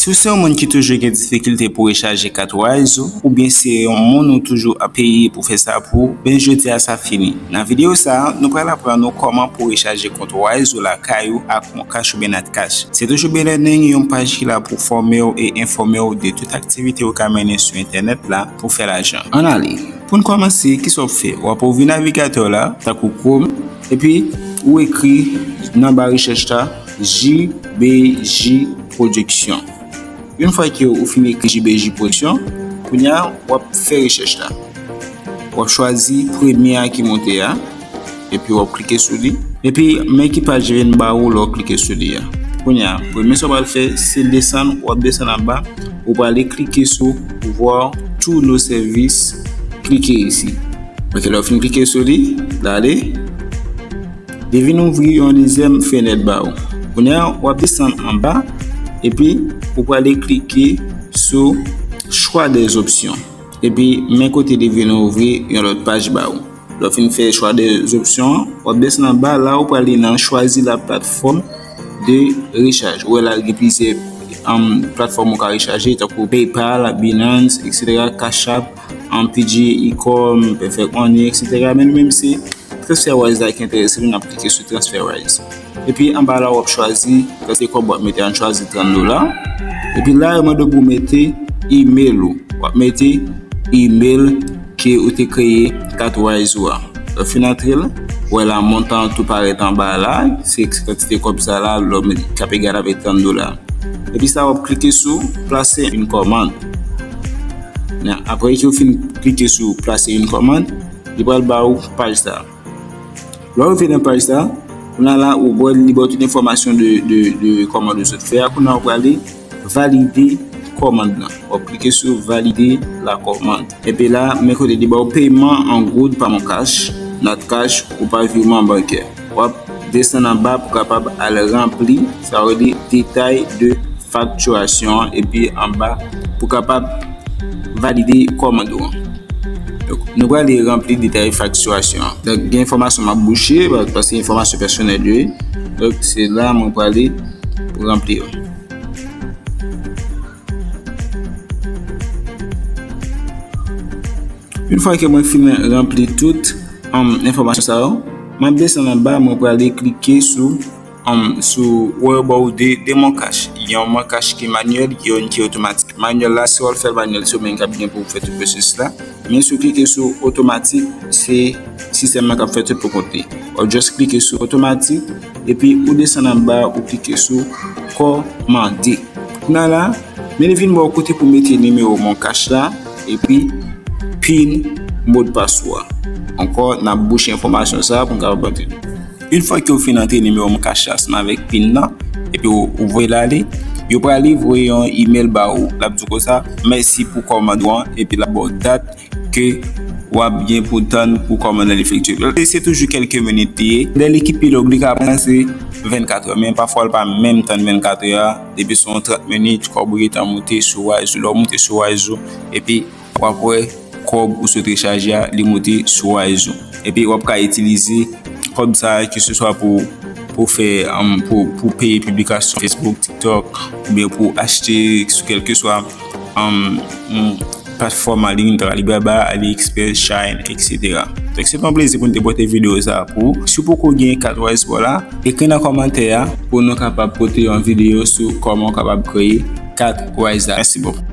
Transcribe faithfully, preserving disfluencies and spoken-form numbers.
Si w se yon moun ki toujou gen difikilte pou rechaje kat Wise ou, oubyen se yon moun ou toujou ap peye pou fè sa pou ou, ben jodi a sa fini. Nan videyo sa a, nou pral aprann ou kòman pou rechaje kont Wise ou lakay ou ak Moncash oubyen Natcash. Se toujou Belearning, yon paj ki la pou fòme w e enfòme w de tout aktivite ou ka mennen sou entènèt la pou fè lajan. Ann ale! Pou n kòmanse, kisa w ap fè? W ap ouvri navigatè w la, tankou Chrome, epi ou ekri nan ba rechèch la J B J Production. Yon fwa ke ou fin ekri J B J Production, kounye a w ap fè rechèch la. W ap chwazi premye a ki monte a, epi w ap klike sou li. Epi men ki paj vin ba ou lè w klike sou li a. Kounye a, premye sa w pral fè, se desann, w ap desann anba, ou prale klike sou Voir tous nos services, klike isi. Ok, lè w fin klike sou li, l ale. Li vin ouvri yon dezyèm fenèt ba ou. Kounye a, w ap desann anba, epi ou prale klike sou Choix des options. Epi men kote li vin ouvri yon lòt paj ba ou. Lè w fin fè Choix des options an, w ap desann anba, la ou prale nan Choisis la plateforme de recharge. Ou wè la gen plizyè, um, platfòm ou ka rechaje, tankou PayPal, Binance, et cetera, Cash App, um, P G E Coin, Perfect Money, et cetera. Men nou menm se TransferWise la ki enterese nou, n ap klike sou TransferWise. Epi anba la, w ap chwazi kantite kòb w ap mete, ann chwazi trant dola. Epi la, yo mande w pou w mete email ou. W ap mete email ke ou te kreye kat Wise ou a. Lè w fin antre l, ou wè la montan an tou parèt anba la, se kantite kòb sa la, lè w mete k ap egal avèk trant dola. Epi sa, w ap klike sou Placer une commande. Nan, apre ke w fin klike sou Placer une commande, li pral ba ou paj sa. Lè w rive nan paj sa, kounye a la, ou wè li ba w tout enfòmasyon de, de, de kòmand ou sot fè a. Kounye a, ou prale valide kòmand lan. W ap klike sou Valider la commande. Epi la, men kote li ba w paiement en goud pa Moncash, Natcash ou pa virman bankè. W ap desann anba pou kapab al ranpli, sa vle di detay de faktirasyon an, epi anba pou kapab valide kòmand ou an. Donk, nou prale ranpli detay faktirasyon an. Donk, gen enfòmasyon m ap bouche, pa-, paske enfòmasyon pèsonèl yo ye. Donk, se la mwen prale ranpli yo. Yon fwa ke mwen fin ranpli tout, um, enfòmasyon sa yo, mwen ap desann anba, mwen prale klike sou, um, sou, wè, yo ba w de, de Moncash. Yon Moncash ki manyèl, yon ki otomatik. Manyèl la, si w al fè l manyèl, se ou menm k ap gen pou w fè tout pwosesis la. Men si w klike sou otomatik, se sistèm nan k ap fè tout pou kont li. W ap just klike sou otomatik, epi ou desann anba, ou klike sou kòmande. Kounye a la, men li vin ba w kote pou mete nimewo Moncash la, epi pin modpas ou a. Ankò, n ap bouche enfòmasyon sa a pou n kapab antre. Yon fwa ke w fin antre nimewo Moncash la ansanm avèk pin nan, epi w, w voye l ale, yo prale voye yon email ba ou, l ap di w konsa, mèsi pou kòmand ou an, epi l ap ba w dat ke w ap gen pou tann pou kòmand nan efektye. Se toujou kèlke minit li ye. Lè li ki pi long, li ka pran se vennkat è, men pafwa l pa menm tann vennkat è a. Depi se yon trant minit, kòb ou gentan moute sou Wise ou. Lè w moute sou Wise ou, epi w ap wè kòb ou sot rechaje a, li moute sou Wise ou. Epi w ap ka itilize kòb sa a, ke se swa pou, pou fè, um, pou, pou peye piblikasyon Facebook, TikTok, oubyen pou achte sou kèlkeswa, um, um, platfòm an liy, tankou Alibaba, AliExpress, Shein, et cetera. Donk, se te yon plezi pou n te pote videyo sa a pou ou. Si w poko gen kat Wise pa w la, ekri nan kòmantè a pou nou kapab pote yon videyo sou kòman w kapab kreye kat Wise la. Mèsi bokou.